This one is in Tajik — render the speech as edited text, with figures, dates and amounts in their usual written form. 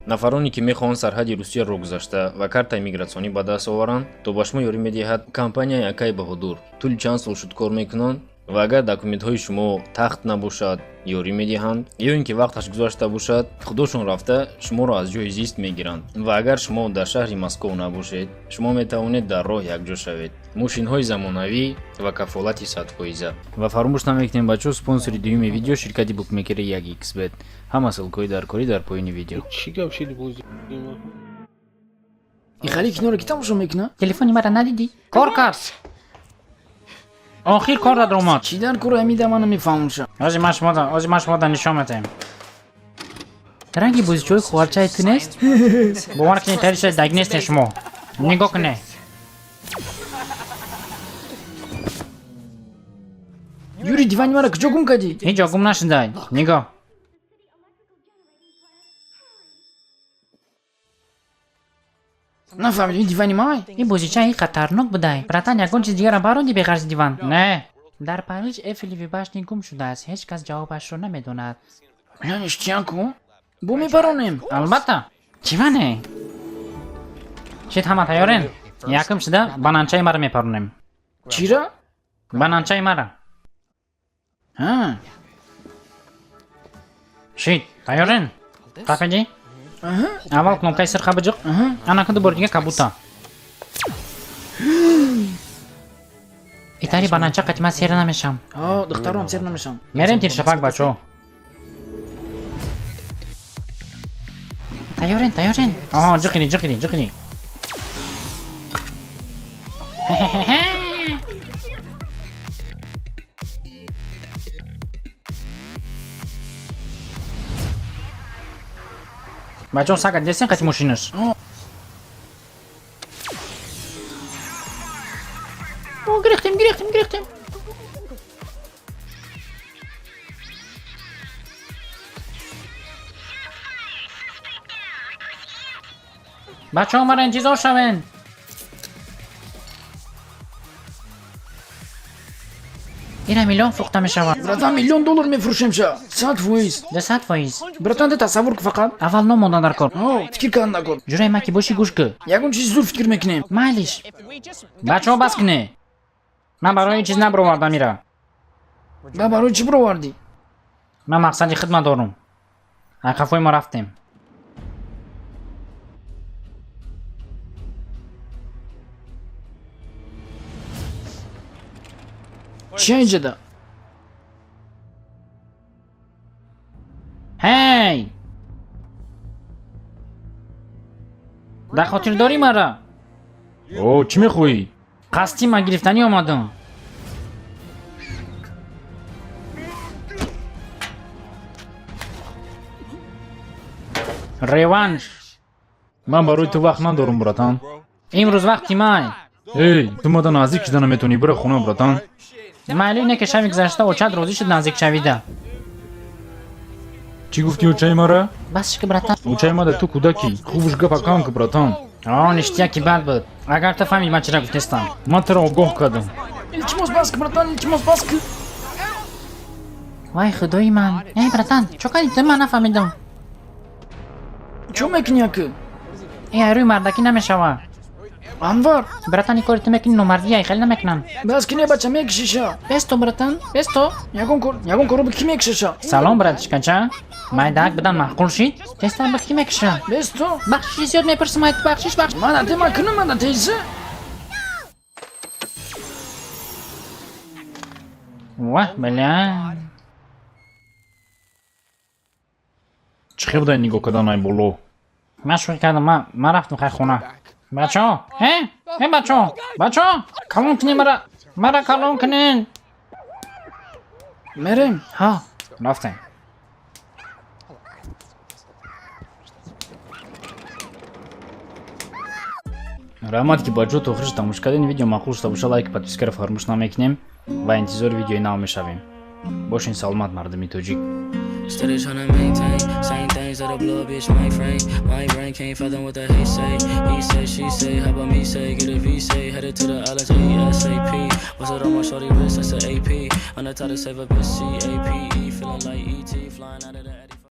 Нафароне, ки мехоҳанд сарҳади Русияро гузашта ва картаи мигратсионӣ ба даст оваранд, то ба шумо ёрӣ медиҳад компанияи Акаи Баҳодур. Тӯли чанд сол шуд кор мекунанд ва агар документҳои шумо тахт набошад, ёрӣ медиҳанд, ё ин ки вақташ гузашта бошад, худошон рафта шуморо аз ҷои зист мегиранд. Ва агар шумо дар шаҳри Москов набошед, шумо метавонед дар роҳ якҷо шавед. Мошинҳои замонавӣ ва кафолати 100%. Ва фаромӯш намекунем, бачаҳо, спонсори дуюми видео ширкати букмекери 1xBet. Ҳама ссылкаҳои даркорӣ дар поёни видео. Чӣ гап шиди бози? Ин хали киноро ки тамошо мекунад? Телефони мара надидӣ? Кор кард, охир кор дар омад. Чӣ дар кор ҳамида, ман намефаҳмша. Ози ман шумода нишон медиҳем. Ранги бозичаҳои хоҳарчаи ту нест? Бовар кунед, тариша даг нестем. Шумо нигоҳ кунед. Юри, дивани мара куҷо гум кардӣ? Ҳеҷ ҷо гум нашудай, нигоҳ. Нафаҳмидем, ин дивани май? Ин бозича ин хатарнок будай, братан. Ягон чиз дигара баронди беғарзи диван? Не, дар Париж Эфелеви башни гум шудааст, ҳеҷ кас ҷавобашро намедонад. Яъне чиян ку бо мепаронем? Албатта, чиване шит. Ҳама тайёрен? Якум шуда бананчаи мара мепаронем. Чира? Бананчаи мара. Ҳа. Шит, тайёрен? Қафеди. Аҳа. Аввал кнопкаи сирха биҷиқ. Аҳа. Анаку ду бори дига кабута. Итари бананча қати ман сер намешам. Ҳо, духтаром сер намешам. Мерем тиршапак, бачо. Тайёрен, тайёрен? Оҳо, ҷиқиди, ҷиқиди, ҷиқиди. Бачо, сага десен қати мошинаш. О, гирехтем, гирехтем, гирехтем. Бачаҳо, мара интизор шавен. Ира миллион фурӯхта мешавад. Братан, миллион доллар мефурӯшем ша, 100%. 200%. Братан, ты тасаввур ку фақат. Аввал ном мондан дар кор. Ҳо, фикр кардан дар кор. Ҷураи ман ки бошӣ, гӯш кӯ. Ягон чизи зур фикр мекунем. Майлиш, бачаҳо, бас кунед. Ман барои ин чиз набуровардам ира. Ба барои чӣ бировардӣ? Ман мақсади хидмат дорум. Қафои мо рафтем. Чия инҷада? Ҳей, дар хотир дорӣ мара? О, чӣ мехоҳӣ? Қасдӣ ман гирифтанӣ омадам. Реванш. Ман барои ту вақт надорам, братан. Имрӯз вақти май. Эй, ту мада наздик шуда наметавонӣ. Бира хона, братан. Майли, не ки шаби гузашта очат розӣ шуд наздик шавида. Чӣ гуфтӣ, очаи мара? Бас шики, братан. Очаи мада ту кӯдакӣ, хубуш гапа кам ку, братан. О, ништяки бад буд. Агар ту фаҳмӣ, ман чира гуфтестам. Ман туро огоҳ кардам. Илтимос, бас ку, братан, илтимос, бас ку. Вай, худои ман! Эй, братан, чо кардӣ ту? Ман нафаҳмидам. Чо мекунӣ, ака? Эй, айрӯи мардакӣ намешава. Анвар. Братан, ин кори ту мекунӣ номардия, хеле намекунам. Бас ки, не, бача, мекишиша. Бесто, братан, бесто. Ягон кор, ягон коро ки мекишиша. Салом, братишкача. Майдаак будан маъқул шид? Тезтар ба ки мекиша? Бесто. Бахшиши зиёд мепурсам, айт, бахшиш, бахш. Ман ате ма кунам, ман атеиса. Ваҳ, бля. Чӣ хел дай нигоҳ кардан ай боло? Ман шӯхӣ кардам, ман рафтам хай хона. Бачаҳо, э э, бачаҳо, бачаҳо, калон кунед мара, мара калон кунед. Мерем. Ҳа, рафтем. Раҳмат, ки бачаҳо то охириш тамошо кардем. Видео маъқул шуда боша, лайк, подпискаро фаромӯш намекунем ва интизори видеои нав мешавем. Бошин саломат, мардуми тоҷик. Steady tryna maintain same things that a blow, bitch. My frame, my brain can't fathom what the hate say. He say, she say, how about me say, get a V say, headed to the islands, ASAP. What's it on my shorty wrist? That's a AP. On the top to save a bitch, C A P E, feeling like ET, flying out of the.